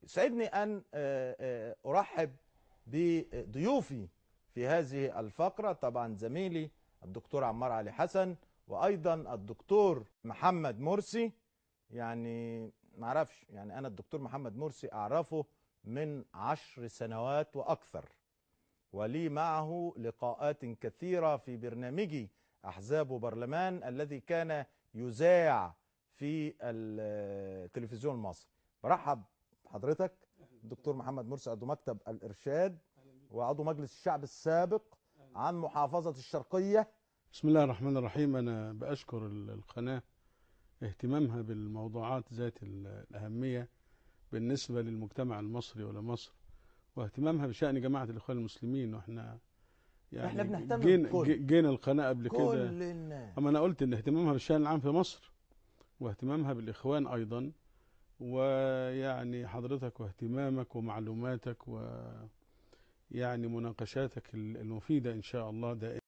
يسعدني أن أرحب بضيوفي في هذه الفقرة، طبعا زميلي الدكتور عمار علي حسن، وأيضا الدكتور محمد مرسي. يعني معرفش، يعني أنا الدكتور محمد مرسي أعرفه من 10 سنوات وأكثر، ولي معه لقاءات كثيرة في برنامجي أحزاب وبرلمان الذي كان يذاع في التلفزيون المصري. برحب بحضرتك دكتور محمد مرسي، عضو مكتب الإرشاد وعضو مجلس الشعب السابق عن محافظة الشرقية. بسم الله الرحمن الرحيم. أنا بأشكر القناة اهتمامها بالموضوعات ذات الأهمية بالنسبة للمجتمع المصري ولمصر، واهتمامها بشأن جماعة الإخوان المسلمين. وإحنا احنا يعني بنهتم بكل جينا القناة قبل كده. كل الناس. أما أنا قلت إن اهتمامها بالشأن العام في مصر واهتمامها بالإخوان أيضا، ويعني حضرتك واهتمامك ومعلوماتك ويعني مناقشاتك المفيدة إن شاء الله دائما